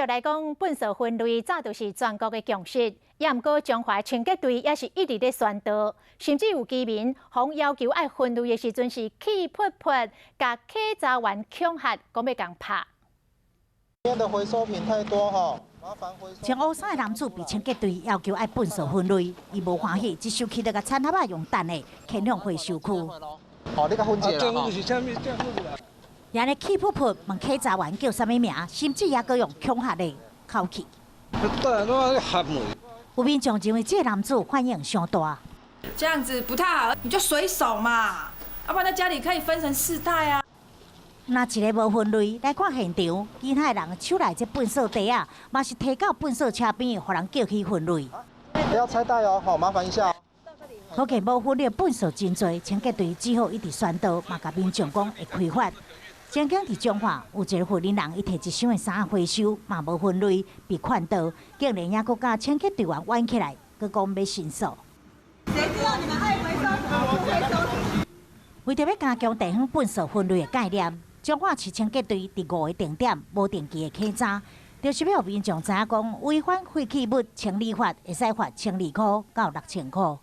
來講，糞埽分類早就是全國的共識，也毋過彰化清潔隊也是一直咧宣導，甚至有居民予要求愛分類的時陣是氣噗噗，共稽查員恐嚇，講欲共拍。的回收品太多吼，麻煩回收。穿烏衫的男子被清潔隊要求愛糞埽分類，伊無歡喜，一生氣就共餐盒仔用擲的，牽向回收區。哦，你較分解啦。伊按呢氣噗噗問稽查員叫啥物名，甚至也閣用恐嚇的口氣。有民眾認為這個男子反應傷大。這樣子不太好，你就隨手嘛，啊不然在家裡可以分成四袋啊。若一个無分類，來看現場，其他人手內這糞埽袋仔，嘛是提到糞埽車邊，予人叫去分類。不要拆袋哦，好，麻煩一下。可見無分類糞埽真濟，清潔隊只好一直宣導，嘛共民眾講會開罰。曾經佇彰化有一个婦人，伊提一箱的衫回收，嘛無分類，被勸導，竟然猶閣共清潔隊員冤起來，閣講欲申訴。誰知道你們愛回收什麼不回收什麼？為著欲加強地方糞埽分類的概念，彰化市清潔隊佇五个定點無定期的檢查，就是欲予民眾知影講違反廢棄物清理法，會使罰12箍到6000箍。